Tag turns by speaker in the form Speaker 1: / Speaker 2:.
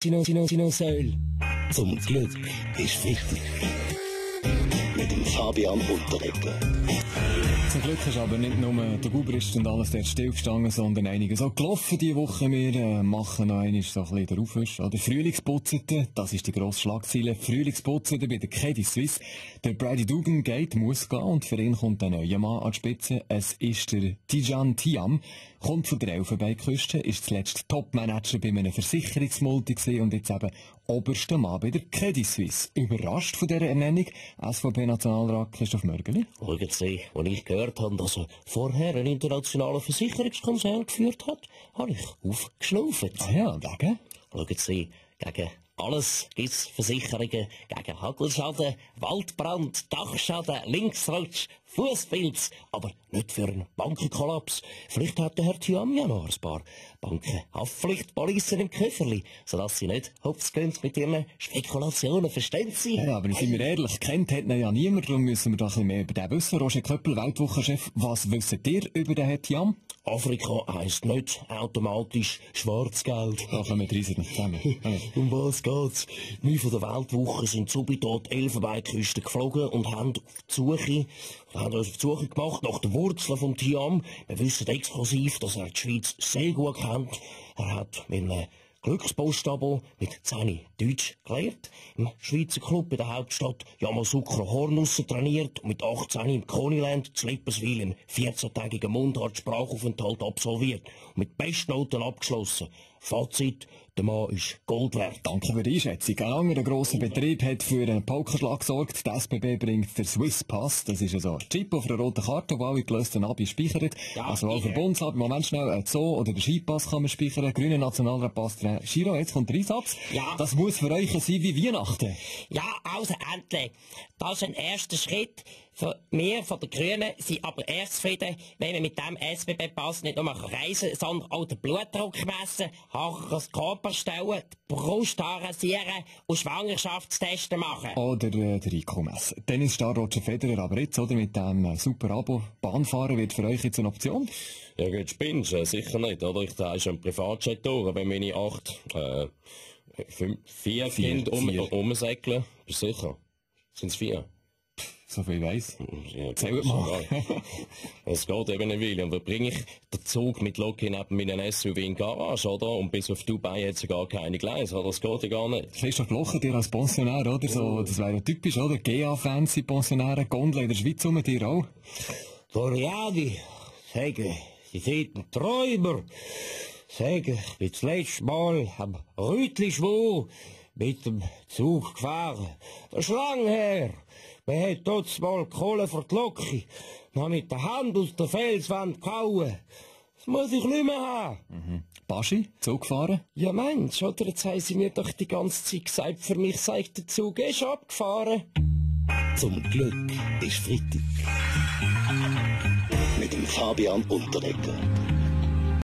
Speaker 1: Sinusöl.
Speaker 2: Zum Glück ist Freitag. Mit dem Fabian Unterreger.
Speaker 3: Zum Glück ist aber nicht nur der Gubrist und alles dort stillgestanden, sondern einiges auch gelaufen diese Woche. Wir machen noch einmal so ein bisschen den Aufwisch. Der Frühlingsputzerte, das ist die grosse Schlagzeile. Frühlingsputzerte bei der Credit Suisse. Der Brady Dugan muss gehen und für ihn kommt ein neuer Mann an die Spitze. Es ist der Tidjane Thiam, kommt von der Elfenbeinküste, ist zuletzt Topmanager bei einem Versicherungsmulti gewesen und jetzt eben oberster Mann bei der Credit Suisse. Überrascht von dieser Ernennung SVP-Nationalrat Christoph Mörgeli?
Speaker 4: Schauen Sie, als ich gehört habe, dass er vorher einen internationalen Versicherungskonzern geführt hat, habe ich aufgeschnauft.
Speaker 3: Ah ja, wegen?
Speaker 4: Schauen Sie, gegen alles gibt's Versicherungen, gegen Hagelschaden, Waldbrand, Dachschaden, Linksrutsch, Fußpilz, aber nicht für einen Bankenkollaps. Vielleicht hat der Herr Thiam ja noch ein paar Bankenhaftpflichtpolissen im Köfferli, sodass sie nicht hops gehen mit ihren Spekulationen, verstehen Sie?
Speaker 3: Ja, aber sind wir ehrlich, kennt hat ihn ja niemand, darum müssen wir doch ein bisschen mehr über den wissen. Roger Köppel, Weltwochenchef, was wisst ihr über den Herrn Thiam?
Speaker 4: Afrika heisst nicht automatisch Schwarzgeld.
Speaker 3: Da kommen wir reisen zusammen.
Speaker 4: Um was geht's? Wir von der Weltwoche sind subito die Elfenbeinküste geflogen und haben uns auf die Suche gemacht nach den Wurzeln vom Thiam. Wir wissen exklusiv, dass er die Schweiz sehr gut kennt. Er hat mit einem Glückspost-Abo mit 10 Deutsch gelernt, im Schweizer Club in der Hauptstadt Yamoussoukro-Hornussen trainiert und mit 18 im Conyland zu Lipperswil einen 14-tägigen Mundart-Sprachaufenthalt absolviert und mit Bestnoten abgeschlossen. Fazit, der Mann ist Gold wert.
Speaker 3: Danke für die Einschätzung. Ein anderer grosser Betrieb hat für einen Pokerschlag gesorgt. Die SBB bringt den Swiss Pass. Das ist also ein Chip auf einer roten Karte, wo alle gelösten Abi speichert.
Speaker 4: Ja,
Speaker 3: also auch für Bundesrat, im Moment schnell ein Zoo oder der Skipass kann man speichern. Grüner Nationalratpass, Giro, jetzt kommt der Einsatz.
Speaker 4: Ja.
Speaker 3: Das muss für euch sein wie Weihnachten.
Speaker 5: Ja, also endlich. Das ist ein erster Schritt. Wir von den Grünen sind aber erst zufrieden, wenn wir mit dem SBB-Pass nicht nur reisen, sondern auch den Blutdruck messen, das Körper stellen, die Brust rasieren und Schwangerschaftstests machen.
Speaker 3: Oder der Rico messen. Tennisstar Roger Federer, aber jetzt, oder, mit dem super Abo, Bahnfahren wird für euch jetzt eine Option?
Speaker 6: Ja, gut, spinnst du? Sicher nicht, oder? Ich trage schon einen Privatjet durch, wenn meine 4 Kinder umsäckeln. Bist du sicher? Sind's 4?
Speaker 3: So viel ich weiss.
Speaker 6: Ja,
Speaker 3: Zählt mal.
Speaker 6: Es geht eben eine Weile. Und dann bringe ich den Zug mit Loki neben meinen SUV in die Garage, oder? Und bis auf Dubai hat es gar keine Gleise, oder? Das geht ja gar nicht.
Speaker 3: Christoph Blocher, dir als Pensionär, oder? So, das wäre ja typisch, oder? GA-Fans sind Pensionäre, Gondel in der Schweiz mit dir auch.
Speaker 4: Floriani, sagen, Sie sind ein Träumer. Sagen, ich bin das letzte Mal am Rütlischwur mit dem Zug gefahren. Das ist lang her. Man hat dort mal Kohle für die Loki. Man hat mit der Hand aus der Felswand gehauen. Das muss ich nicht mehr haben.
Speaker 3: Baschi, Zug gefahren?
Speaker 1: Ja Mensch, oder? Jetzt haben sie mir doch die ganze Zeit gesagt, für mich sagt der Zug ist abgefahren.
Speaker 2: Zum Glück ist Freitag. Mit dem Fabian Unterreger.